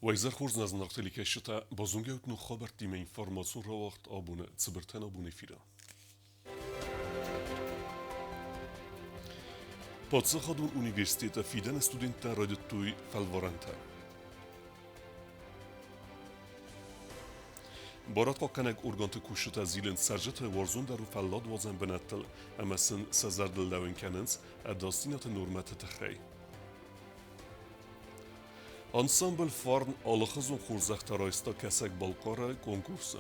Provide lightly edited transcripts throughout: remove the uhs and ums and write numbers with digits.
Уӕ изӕр хорз нӕ зынаргъ телекӕсджытӕ, базонгӕ ут ног хабӕрттимӕ информацион рауагъд абоны цыбыртӕн абон эфиры. Паддзахадон университеты фидӕны студенттӕ райдыдтой фӕлварӕнтӕ. Барадхъахъхъӕнӕг органты кусджытӕ зилынц цӕрджыты уарзондӕр у фӕлладуадзӕн бынӕттыл ӕмӕ сын сӕ зӕрдыл лӕууын кӕнынц ӕдасдзинады нормӕты тыххӕй. Ансамбль «Фарн» алыхуызон хорзӕхтӕ райста Кӕсӕг-Балхъары конкурсы.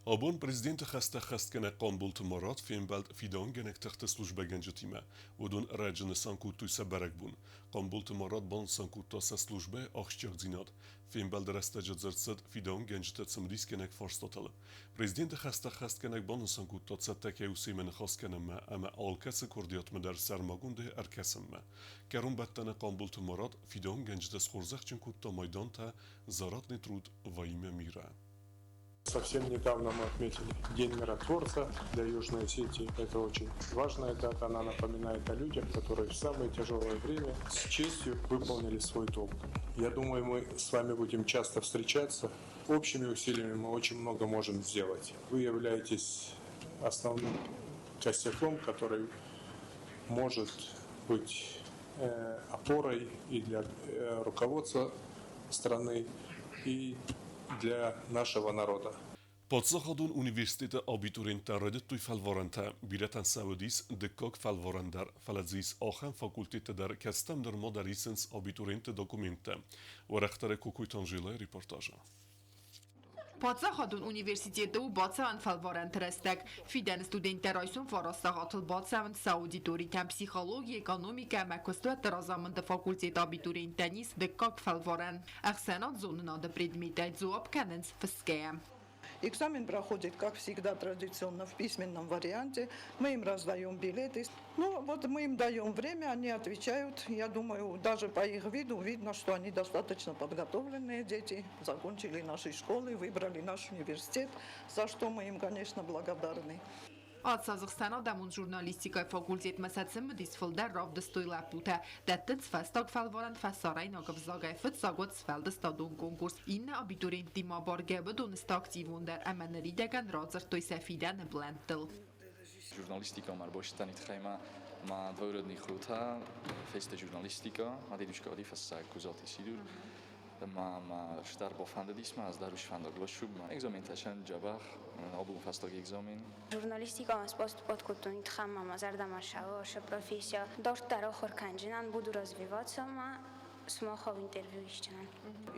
Абон президенты хӕстӕ хӕстгӕнӕг Хъамболты Марат фембӕлд фидауынгӕнӕг тыхты службӕгӕнджытимӕ. Уыдон ӕрӕджы нысан кодтой сӕ бӕрӕгбон. Хъамболты Марат банысан кодта сӕ службӕйы ахсджиагдзинад. Фембӕлды рӕстӕджы дзырд цыд фидауынгӕнджыты цымыдисгӕнӕг фарстатыл. Президенты хӕстӕ хӕстгӕнӕг банысан кодта цӕттӕ кӕй у семӕ ныхас кӕнынмӕ ӕмӕ алкӕцы куырдиатмӕ дӕр сӕрмагондӕй ӕркӕсынмӕ. Кӕронбӕттӕны Хъамболты Марат фидауынгӕнджыты схорзӕхджын кодта майдантӕ «За ратный труд во имя мира». Совсем недавно мы отметили День миротворца для Южной Осетии. Это очень важная дата. Она напоминает о людях, которые в самое тяжелое время с честью выполнили свой долг. Я думаю, мы с вами будем часто встречаться. Общими усилиями мы очень много можем сделать. Вы являетесь основным костяком, который может быть опорой и для руководства страны, и для нашего народа. Паддзахадон университеты абитуриенттӕ райдыдтой фӕлварӕнтӕ. Бирӕтӕн сӕ уыдис дыккаг фӕлварӕн дӕр, фӕлӕ дзы ис ахӕм факультеттӕ дӕр, кӕцытӕм нырма дӕр исынц абитуриентты документтӕ. Уӕрӕхдӕр Кокойты Анжелӕйы репортажы. Паддзахадон университеты у бацӕуӕн фӕлварӕнты рӕстӕг. Фидӕны студенттӕ райсом фарастагъатыл бацӕуынц сӕ аудиторитӕм психологи, экономикӕ ӕмӕ куыстуӕтты разамынды факультеты абитуриенттӕн ис дыккаг фӕлварӕн. Ӕхсӕнад зонынады предметтӕй дзуапп кӕнынц фысгӕйӕ. Экзамен проходит, как всегда, традиционно в письменном варианте. Мы им раздаем билеты. Ну, вот мы им даем время, они отвечают. Я думаю, даже по их виду видно, что они достаточно подготовленные дети. Закончили наши школы, выбрали наш университет, за что мы им, конечно, благодарны. Ацы азы ӕхсӕнадӕмон журналистикӕйы факультетмӕ сӕ цымыдис фылдӕр равдыстой лӕппутӕ. Дӕттынц фӕстаг фӕлварӕн фӕсарӕйнаг ӕвзагӕй фыццаг уыд сфӕлдыстадон конкурс. Иннӕ абитуриенттимӕ баргӕ уыдон сты активондӕр ӕмӕ ныридӕгӕн радзырдтой сӕ фидӕны плӕнттыл. Журналистика ма ӕрбайстани туххӕй ма мӕ двоюродный хотӕ фесте журналистика, ма дедушка оди фӕссаг Кузалти Сидур. Ма ма стар бафӕндыдис ма, ӕз дӕр сфӕндаг лӕсуг ма экзаментӕ дзӕбӕх, абон фӕстаг экзамен. Журналистикӕмӕ поступать кодтон туххӕй ма мӕ зӕрдӕмӕ цӕуы профессия. Дарддӕр ахуыр кӕнджынӕн, буду развиваться ма сымахау интервью исджынӕн.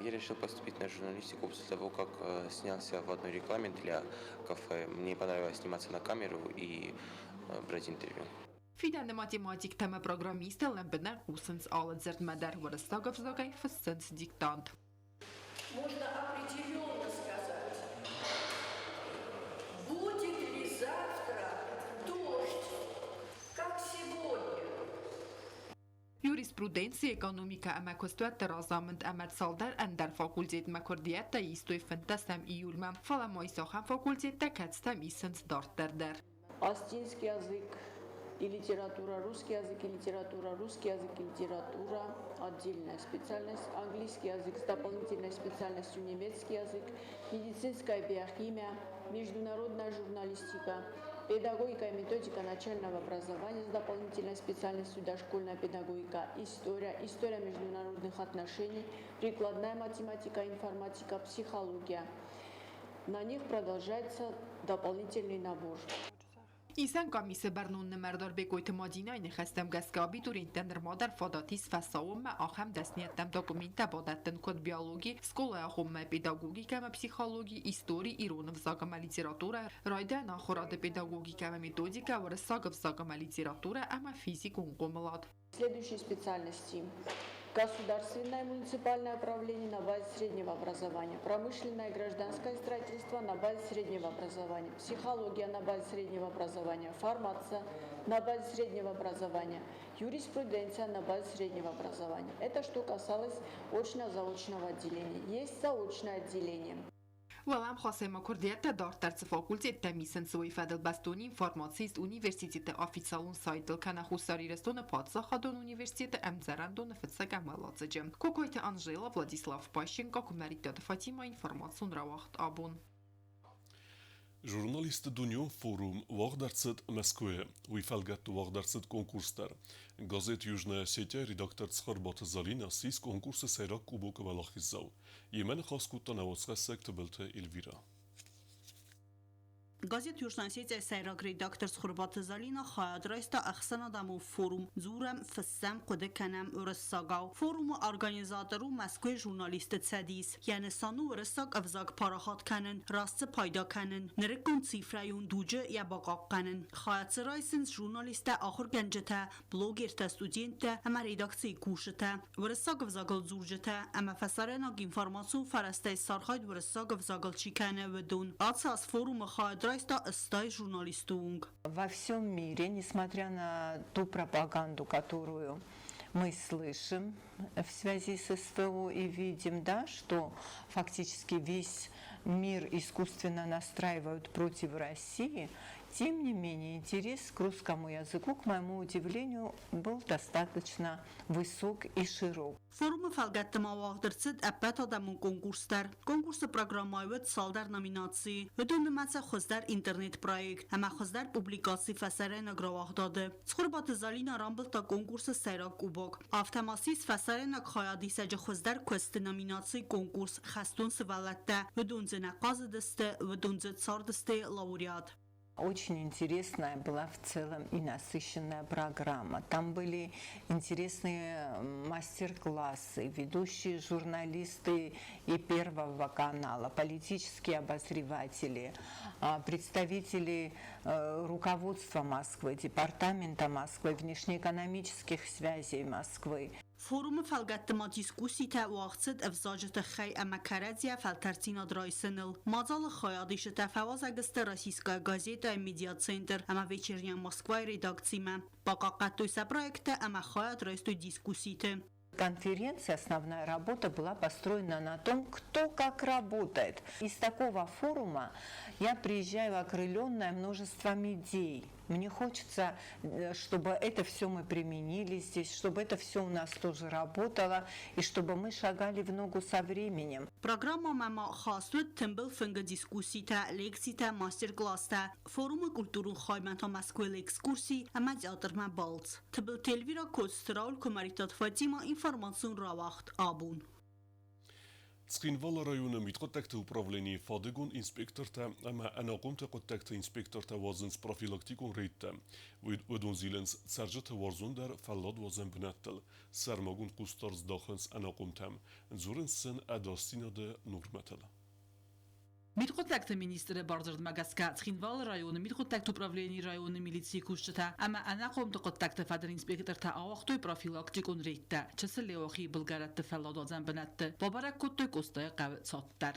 Я решил поступить на журналистику после того, как снялся в одной рекламе для кафе. Мне понравилось сниматься на камеру и брать интервью. Фидӕны математиктӕ ӕмӕ программисттӕ лӕмбынӕг хъусынц алы дзырдмӕ дӕр уырыссаг ӕвзагӕй фыссынц диктант. Можно определенно сказать, будет ли завтра дождь, как сегодня. Юриспруденци, экономикӕ ӕмӕ куыстуӕтты разамынд ӕмӕ цалдӕр ӕндӕр факультетмӕ куырдиӕттӕ истой 15 июльмӕ, фӕлӕ ма ис ахӕм факультеттӕ, кӕцытӕм исынц дарддӕр дӕр. Осетинский язык и литература, русский язык и литература, русский язык и литература, отдельная специальность, английский язык с дополнительной специальностью немецкий язык, медицинская биохимия, международная журналистика, педагогика и методика начального образования с дополнительной специальностью дошкольная педагогика, история, история международных отношений, прикладная математика, информатика, психология. На них продолжается дополнительный набор. Исӕн къамисы бӕрнон нымӕрдар Бекъойты Мадинӕйы ныхӕстӕм гӕсгӕ абитуриенттӕн нырма дӕр фадат ис фӕсаууонмӕ ахӕм дӕсныйӕдтӕм документтӕ бадӕттын, куыд биологи, скъолайы агъоммӕ педагогикӕ ӕмӕ психологи, истори, ирон ӕвзаг ӕмӕ литературӕ, райдиан ахуырады педагогикӕ ӕмӕ методикӕ, уырыссаг ӕвзаг ӕмӕ литературӕ ӕмӕ физикон хъомылад. Следующие специальности. Государственное муниципальное управление на базе среднего образования, промышленное и гражданское строительство на базе среднего образования, психология на базе среднего образования, фармация на базе среднего образования, юриспруденция на базе среднего образования. Это что касалось очно-заочного отделения. Есть заочное отделение. Уӕлӕмхасӕй ма куырдиӕттӕ дарддӕр цы факультеттӕм исынц, уый фӕдыл бӕстон информаци ист университеты официалон сайтыл кӕнӕ Хуссар Ирыстоны паддзахадон университеты ӕмдзӕрӕндоны фыццӕгӕм уӕладзыджы. Кокойты Анжела, Владислав Пащенко, Куымӕридтаты Фатимӕ информацион рауагъд абон. Журналистты дунеон форум уагъд ӕрцыд Мӕскуыйы. Уый фӕлгӕтты уагъд ӕрцыд конкурс дӕр. Газет «Южная Осетия» редактор Цхуырбаты Залинӕ ссис конкурсы сӕйраг къубокы уӕлахиздзау. Йемӕ ныхас кодта нӕ уацхӕссӕг Тыбылты Эльвирӕ. Газет «Южная Осетия» сӕйраг редактор Цхуырбаты Залина хайад райста ӕхсӕнадӕмон форум «Дзурӕм, фыссӕм, хъуыды кӕнӕм уырыссагау». Форумы организатор у Мӕскуыйы журналистты цӕдис. Йӕ нысан у уырыссаг ӕвзаг парахат кӕнын, раст дзы пайда кӕнын, нырыккон цифрӕйон дуджы йӕ бахъахъхъӕнын. Хайад дзы райсынц журналисттӕ, ахуыргӕнджытӕ, блогертӕ, студенттӕ ӕмӕ редакцийы кусджытӕ, уырыссаг ӕвзагыл дзурджытӕ ӕмӕ фӕсарӕйнаг информацион фӕрӕзтӕй сархайд уырыссаг ӕвзагыл чи кӕны, уыдон. Ацы аз форумы хайад райста 80 журналисты онг. Во всем мире, несмотря на ту пропаганду, которую мы слышим в связи с СВО и видим, да, что фактически весь мир искусственно настраивают против России, тем не менее интерес к русскому языку, к моему удивлению, был достаточно высок и широк. Форумы фӕлгӕтты ма уагъд ӕрцыд ӕппӕтадӕмон конкурс дӕр. Конкурсы программӕйы уыд цалдӕр номинацийы. Уыдон нымӕцы хуыздӕр интернет-проект ӕмӕ хуыздӕр публикаци фӕсарӕйнаг рауагъдады. Цхуырбаты Залинӕ рамбылдта конкурсы сӕйраг кубок. Афтӕ ма ссис фӕсарӕйнаг хайадисӕджы хуыздӕр куысты номинацийы конкурс «Хӕстон сывӕллӕттӕ». Уыдон дзы нӕ хъазыдысты, уыдон дзы цардысты лауреат. Очень интересная была в целом и насыщенная программа. Там были интересные мастер-классы, ведущие журналисты и Первого канала, политические обозреватели, представители руководства Москвы, департамента Москвы, внешнеэкономических связей Москвы. Форумы фӕлгӕтты ма дискусситӕ уагъд цыд ӕвзаджы тыххӕй ӕмӕ кӕрӕдзийӕ фӕлтӕрддзинад райсыныл. Мадзалы хайадисджытӕ фӕуазӕг сты «Российская газета», «Медиацентр» ӕмӕ «Вечерняя Москва»-йы редакцимӕ. Бахъахъхъӕдтой сӕ проекттӕ ӕмӕ хайад райстой дискусситы. Конференция, основная работа была построена на том, кто как работает. Из такого форума я приезжаю окрыленная множеством идей. Мне хочется, чтобы это все мы применили здесь, чтобы это все у нас тоже работало, и чтобы мы шагали в ногу со временем. Программӕмӕ ма хаст уыд тымбыл фынгы дискусситӕ, лекцитӕ, мастер-класстӕ, форумы культурон хаймӕ та Мӕскуыйыл экскурси ӕмӕ театрмӕ балц. Тыбылты Эльвира Коцты Рауль Куымӕридтаты Фатимӕ информацион рауагъд абон. Цхинвалы районы мидхъуыддӕгты управленийы фадыгон инспектортӕ ӕмӕ ӕнахъомты хъуыддӕгты инспектортӕ уадзынц профилактикон рейдтӕ. Уыдон зилынц цӕрджыты уарзондӕр фӕлладуадзӕн бынӕттыл, сӕрмагонд хъусдард здахынц ӕнахъомтӕм, дзурынц сын ӕдасдзинады нормӕтыл. Мидхъуыддӕгты министры бардзырдмӕ гӕсгӕ Цхинвалы районы мидхъуыддӕгты управленийы районы милицийы кусджытӕ ӕмӕ ӕнахъомты хъуыддӕгты фӕдыл инспектортӕ ауагътой профилактикон рейдтӕ Чысыл Леуахийы былгӕрӕтты фӕлладуадзӕн бынӕтты, бабӕрӕг кодтой Къостайы хъӕуы цад дӕр.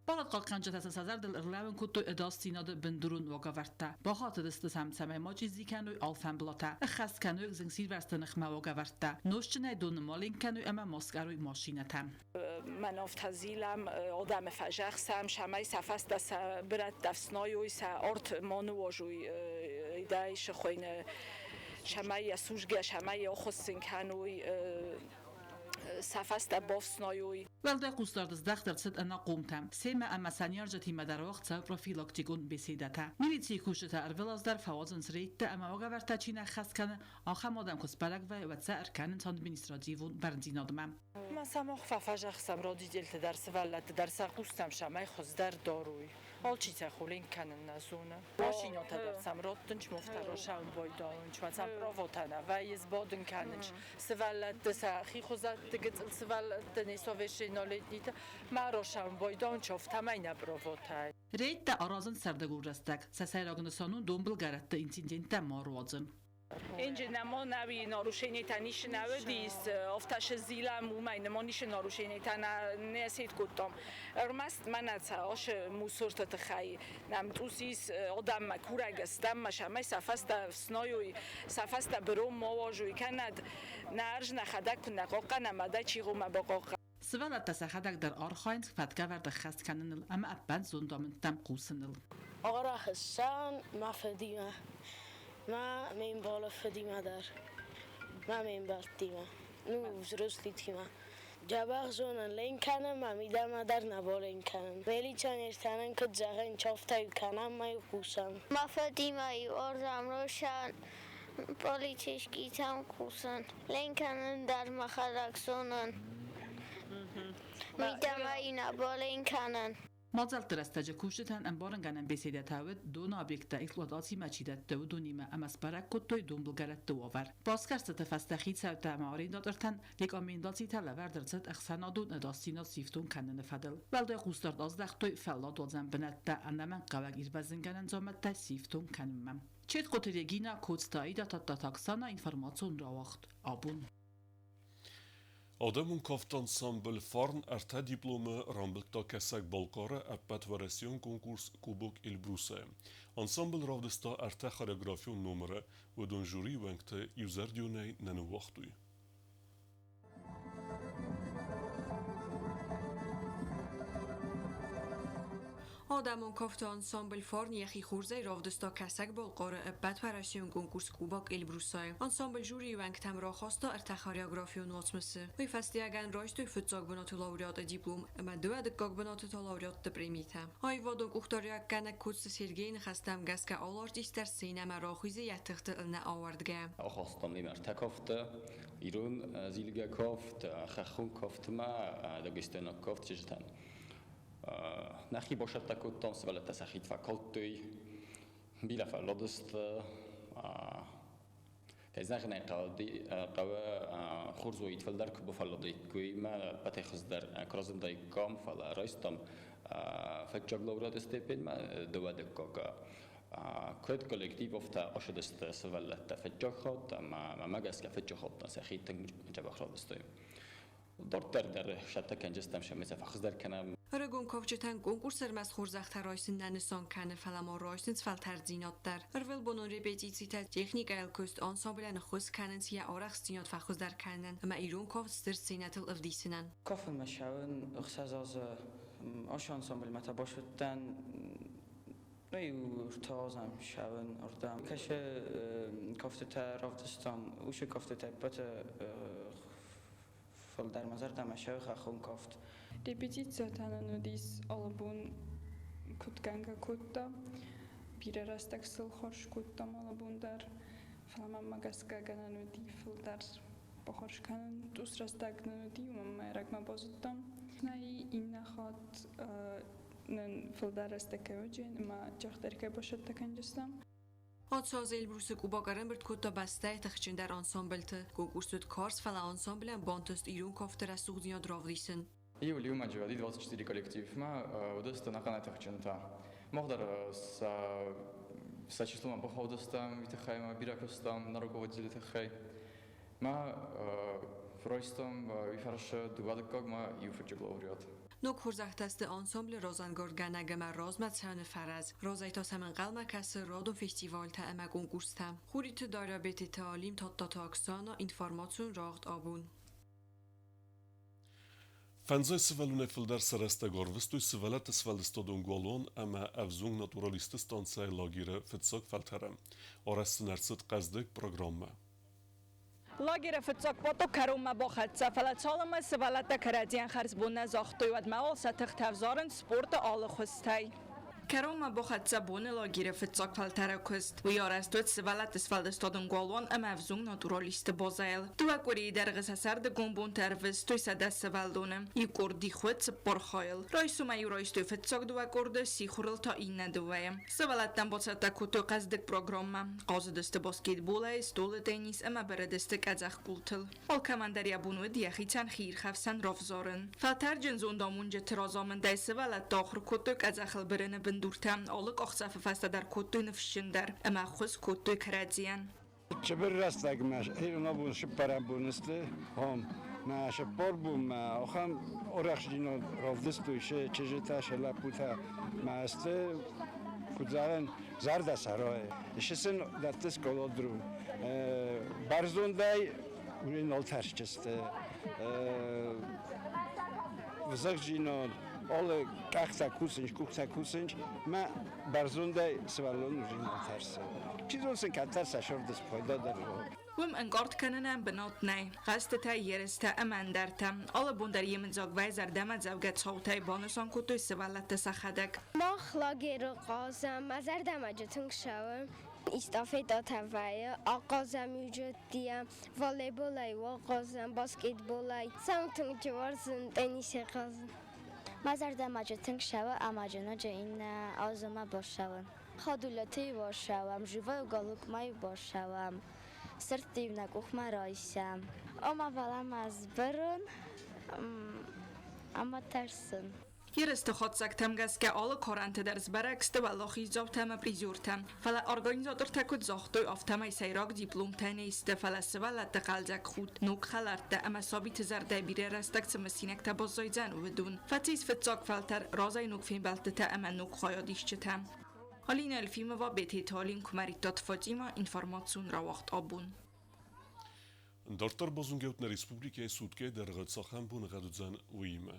Барадхъахъхъӕнджытӕ сӕ сӕ зӕрдыл ӕрлӕууын кодтой ӕдасдзинады бындурон уагӕвӕрдтӕ. Бахатыдысты сӕм, цӕмӕй ма чъизи кӕной алфӕмблатӕ, ӕххӕст кӕной зынгсирвӕзты ныхмӕ уагӕвӕрдтӕ, нозтджынӕй доны ма ленк кӕной ӕмӕ ма скъӕрой машинӕтӕ. Мӕн афтӕ зилӕм, адӕмы фӕзӕхсӕм, цӕмӕй сӕ фӕстӕ сӕ бырӕттӕ ӕфснайой, сӕ арт ма ныуазой, дӕй сыхойны, цӕмӕй йӕ судзгӕ, цӕмӕй йӕ ахуыссын кӕной, сӕ фӕстӕ бафснайой. Уӕлдай хъусдард здӕхт ӕрцыд ӕнахъомтӕм, семӕ ӕмӕ сӕ ныййарджытимӕ дӕр уагъд цӕуы профилактикон беседӕтӕ. Милицийы кусджытӕ ӕрвылаз дӕр фӕуадзынц рейдтӕ ӕмӕ уагӕвӕрдтӕ чи нӕ ххӕст кӕны, ахӕм адӕм куы сбӕрӕг вӕййы, уӕд сӕ ӕркӕнынц административон бӕрндзинадмӕ. Ма сӕ мах фӕфӕзӕхсӕм родительты дӕр, сывӕллӕтты дӕр сӕ хъустӕм цӕмӕй хуыздӕр дарой. Алчи сӕ хулин кӕнын нӕ зоны. Машинӕтӕ дӕр сӕм раттынч, муфтӕ росӕун байдайынч, ма сӕм проводтӕ нӕ вӕййы сбадын кӕнынч. Сывӕллӕтты сӕ хихуызӕтты гыццыл сывӕллӕтты несовершеннолетнитӕ ма росӕун байдайынч, афтӕмӕй нӕ проводтӕ. Рейдтӕ аразынц сӕрдыгон рӕстӕг. Сӕ сӕйраг нысан у донбылгӕрӕтты инциденттӕ ма руадзын. Энჯи ნამონავი ნარუშენითა ნიშნავდის ოფთაშ ზილამ უმაი ნმონიშ ნარუშენითა ნესით კუტომ. ερμასტ მანაცა ოშ მუსორთა თხაი ნამ წუსის ოდამმა ქურაგას დამმა შამაი საფასტა სნოიუი საფასტა ბრომ მოვოჟუი ქანად ნარჟნა ხადაქნა ყოყანა მადა ჩიღუმა ბოყოყა. Сывӕллӕттӕ сӕхӕдӕг дӕр архайынц фӕткӕвӕрд ӕххӕст кӕныныл ӕмӕ ӕппӕт зондамындтӕм хъусыныл. Арӕх ссарын мӕ фыдимӕ, мӕ ме мбалы фыдимӕ дӕр, мӕ ме мбӕлттимӕ, ну, взрослитимӕ. Дзӕбӕх зонын ленк кӕнын, мӕ мидӕмӕ дӕр нӕ баленк кӕнын. Милиционертӕ нын куыд зӕгъынц, афтӕ-иу кӕнӕм ӕмӕ-иу хъусӕм. Мӕ фыдимӕ-иу ардӕм райсӕм полицейскийтӕм кусын. Ленк кӕнын дӕр мӕхӕдӕг зонын. Мидӕмӕ-иу нӕ баленк кӕнын. Мадзӕлтты рӕстӕджы кусджытӕн ӕмбарынгӕнӕн беседӕтӕ уыд, доны объекттӕ эксплуатацимӕ чи дӕтты, уыдонимӕ ӕмӕ сбӕрӕг кодтой донбылгӕрӕтты уавӕр. Басгӕрстыты фӕстӕ хицӕуттӕ ӕмӕ арендатортӕн рекомендацитӕ лӕвӕрд ӕрцыд ӕхсӕнадон ӕдасдзинад сифтонг кӕныны фӕдыл. Уӕлдай хъусдард аздӕхтой фӕлладуадзӕн бынӕттӕ ӕнӕмӕнгхъӕуӕг ирвӕзынгӕнӕн дзаумӕттӕ сифтонг кӕнынмӕ. Четкоты Регина, Коцты Аида, Тадтаты Оксана, информацион рауагъд «Абон». Адӕмон кафты ансамбль «Фарн» ӕртӕ дипломы рамбылдта Кӕсӕг-Балхъары ӕппӕтуӕрӕсеон конкурс «Кубок Эльбруса-йы». Ансамбль равдыста ӕртӕ хореографион номыры, уыдон жюрийы уӕнгты иузӕрдионӕй нӕ ныууагътой. Адӕмон кафты ансамбль «Фарн» йӕхи хорзӕй равдыста Кӕсӕг-Балхъары ӕппӕтуӕрӕсеон конкурс «Кубок Эльбруса-йы». Ансамбль жюрийы уӕнгтӕм рахаста ӕртӕ хореографион уацмысы. Уый фӕстиуӕгӕн райстой фыццаг бынаты лауреаты диплом ӕмӕ дыууӕ дыккаг бынаты та лауреатты премитӕ. Аивадон къухдариуӕггӕнӕг Коцты Сергейы ныхӕстӕм гӕсгӕ алы артист дӕр сценӕмӕ рахизы йӕ тыхты ӕнӕ ауӕрдгӕ. Ахастам нӕм ӕртӕ кафты: ирон зилгӕ кафт, хӕххон кафтмӕ, дагестайнаг кафт чызджытӕн. Нӕхи басӕттӕ кодтам, сывӕллӕттӕ сӕхи фӕкалдтой, бирӕ фӕлладысты. Кӕй зӕгъын ӕй хъӕуы, хорз уаид, фылдӕр куы бафӕлладаиккой, мӕ ӕппӕтӕй хуыздӕр куы разындаиккам, фӕлӕ райстам фыццаг лауреаты степеньмӕ дыууӕ дыккаг. Куыд коллектив, афтӕ ацыдысты сывӕллӕттӕ фыццаг хатт ӕмӕ мӕмӕ гӕсгӕ фыццаг хаттӕн сӕхи тынг дзӕбӕх равдыстой. Дарддӕр дӕр сӕттӕ кӕнджыстӕм сӕ фӕхуыздӕр кӕнӕм. Ӕрыгон кафджытӕн конкурс ӕрмӕст хорзӕхтӕ райсын нӕ нысан кӕны, фӕлӕ ма райсынц фӕлтӕрддзинад дӕр. Ӕрвылбонон репетицитӕ техникӕйыл куыст ансамблӕн ӕххуыс кӕнынц йӕ арӕхстдзинад фӕхуыздӕр кӕнынӕн ӕмӕ ирон кафт стыр сценӕтыл ӕвдисынӕн. Кафынмӕ цӕуын 6 азы ацы ансамблмӕ та бацыдтӕн, ну, иу ӕртӕ азӕм ссӕуын ардӕм. Кӕсы кӕфтытӕ равдыстам, уыцы кӕфтытӕ ӕппӕты фылдӕр мӕ зӕрдӕмӕ цӕуы хӕххон кафт. Репетициятӕ нын уыдис алы бон куыд гӕнгӕ кодта. Бирӕ рӕстӕг сыл хорз кодтам алы бон дӕр. Фӕлӕ мӕнмӕ гӕсгӕ гӕнӕн уыди фылдӕр бахорз кӕнын. Цъус рӕстӕг нын уыди, уымӕн ӕмӕ ӕрӕгмӕ базыдтам. Нӕй иннӕ хатт нын фылдӕр рӕстӕг кӕй уыди ӕмӕ тагъддӕр кӕй басӕттӕ кӕндзыстӕм. Ацы аз Эльбрусы Кубок ӕрӕмбырд кодта бӕстӕйы тыхджындӕр ансамбльты. Конкурс уыд карз, фӕлӕ ансамблӕн бантыст ирон кафты рӕсугъддзинад равдисын. Иу лиумӕ 24 коллективмӕ уыдысты ӕнӕхъӕнӕй тыхджынтӕ. Мах дӕр сӕ сӕ числомӕ бахаудыстӕм, уый тыххӕй ӕмӕ бирӕ куыстам нӕ руководителы тыххӕй. Мӕ райстам уый фӕрсы дыууӕ дыккагмӕ иу фыццаг лауреат. Ног хорзӕхтӕ сты ансамблы разӕнгардгӕнӕг ӕмӕ размӕ цӕуыны фӕрӕз. Разӕй та сӕм ӕнхъӕлмӕ кӕсы радон фестивалтӕ ӕмӕ конкурстӕ. Хуриты Дарья, Бететы Алим, Тадтаты Оксана, информацион рауагъд «Абон». Фӕндзай сывӕллонӕй фылдӕр сӕ рӕстӕг ӕрвыстой сывӕллӕтты сфӕлдыстадон галуан ӕмӕ ӕвзонг натуралистты станцӕйы лагеры фыццаг фӕлтӕры. Арӕзт сын ӕрцыд хъӕздыг программӕ. Лагеры фыццаг поток кӕронмӕ бахӕццӕ, фӕлӕ цалынмӕ сывӕллӕттӕ кӕрӕдзийӕн хӕрзбон нӕ загътой, уӕдмӕ уал сӕ тыхтӕ ӕвзарынц спорты алы хуызтӕй. Кӕронмӕ бахӕццӕ боны лагеры фыццаг фӕлтӕры куыст. Уый арӕзт уыд сывӕллӕтты сфӕлдыстадон галуан ӕмӕ ӕвзонг натуралистты базӕйыл. Дыууӕ къуырийы дӕргъы сӕ сӕрдыгон бонты ӕрвыстой 100 сывӕллоны. Иу къорд дих уыд 40 хайыл. Райсомӕй-иу райстой фыццаг дыууӕ къорды, сихорыл та иннӕ дыууӕйы. Сывӕллӕттӕн бацӕттӕ кодтой хъӕздыг программӕ. Хъазыдысты баскетболӕй, стъолы теннис ӕмӕ бырыдысты къӕдзӕхкъултыл. Алкӕмӕн дӕр йӕ бон уыд йӕхицӕн хиирхӕфсӕн равзарын. Фӕлтӕрджын зондамонджыты разамындӕй сывӕллӕттӕ ахуыр кодтой къӕдзӕхыл бырыны бындуртӕ, алы къахдзӕфы фӕстӕ дӕр кодтой ныфсджындӕр ӕмӕ ӕххуыс кодтой кӕрӕдзийӕн. Цыбыр рӕстӕгмӕ ирон абон цыппӕрӕм бон сты, хом мӕ цыппор бонмӕ ахӕм арӕхстджинад равдыстой сӕ чызджытӕ, сӕ лӕппутӕ мӕ сты, куыд зӕгъӕн, зӕрдӕ сӕрайы. Ис сын дӕтты скъоладру. Бӕрзондӕй уый нал тӕрсджысты. Взагджинад, алы къӕхтӕ кусынч, къухтӕ кусынч, мӕ бӕрзондӕй сывӕллон уже нал тӕрсы. Чи зоны сын кӕддӕр сӕ сырды спайда дӕр. Уым ӕнкъард кӕнынӕн бынат нӕй. Хъӕзтытӕ, ерыстӕ ӕмӕ ӕндӕртӕ. Алы бон дӕр йемыдзаг вӕййы зӕрдӕмӕдзӕугӕ цаутӕй, банысан кодтой сывӕллӕттӕ сӕхӕдӕг. Мах лагеры хъазӕм, мӕ зӕрдӕмӕ джы тынг цӕуы. Эстафетӕтӕ вӕййы, ахъазӕм иуджыдтийӕ, волейболӕй ахъазӕм, баскетболӕй. Сӕм тынг уарзын теннисӕй хъазын. Мӕ зӕрдӕмӕ джы тынг цӕуы ӕмӕ джы ноджы иннӕ азымӕ бацӕуын. Хадулаты бацӕуӕм, живой уголок-мӕ бацӕуӕм, сырдты-иу нӕ къухмӕ райсӕм. Ома фӕлӕ сбырын ӕмӕ тӕрсын. Ерысты хатдзӕгтӕм гӕсгӕ алы карӕнты дӕр сбӕрӕг сты уӕлахиздзаутӕ ӕмӕ призертӕ. Фӕлӕ организатортӕ куыд загътой, афтӕмӕй сӕйраг дипломтӕ не сты, фӕлӕ сывӕллӕтты хъӕлдзӕг худт, ног хӕлӕрттӕ ӕмӕ сабиты зӕрдӕйы бирӕ рӕстӕг цы мысинӕгтӕ баззайдзӕн, уыдон. Фӕцис фыццаг фӕлтӕр, разӕй ног фембӕлдтытӕ ӕмӕ ног хайадисджытӕ. Алина Елфимова, Бететы Алин, Куымӕридтаты Фатимӕ, информацион рауагъд абон. Дарддӕр базонгӕут нӕ республикӕйы суткӕйы дӕргъы цахӕм боныгъӕд уыдзӕн, уыимӕ.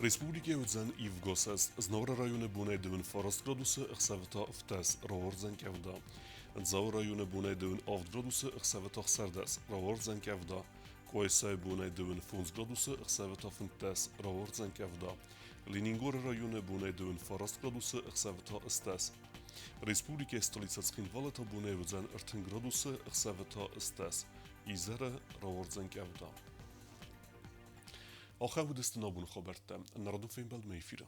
Республикӕйы уыдзӕн ивгосӕс. Знауыры районы бонӕй 9 градусы, ӕхсӕвы та 17, рауардзӕн къӕвда. Дзауы районы бонӕй 7 градусы, ӕхсӕвы та 16, рауардзӕн къӕвда. Къуайсайы бонӕй 5 градусы, ӕхсӕвы та 15, рауардзӕн къӕвда. Ленингоры районы бонӕй 9 градусы, ӕхсӕвы та 10. Республикӕйы столицӕ Цхинвалы та бонӕй уыдзӕн 30 градусы, ӕхсӕвы та 10. Изӕры рауардзӕн къӕвда. Ахӕм уыдысты нӕ абоны хабӕрттӕ. Народон фембӕлдмӕ эфиры.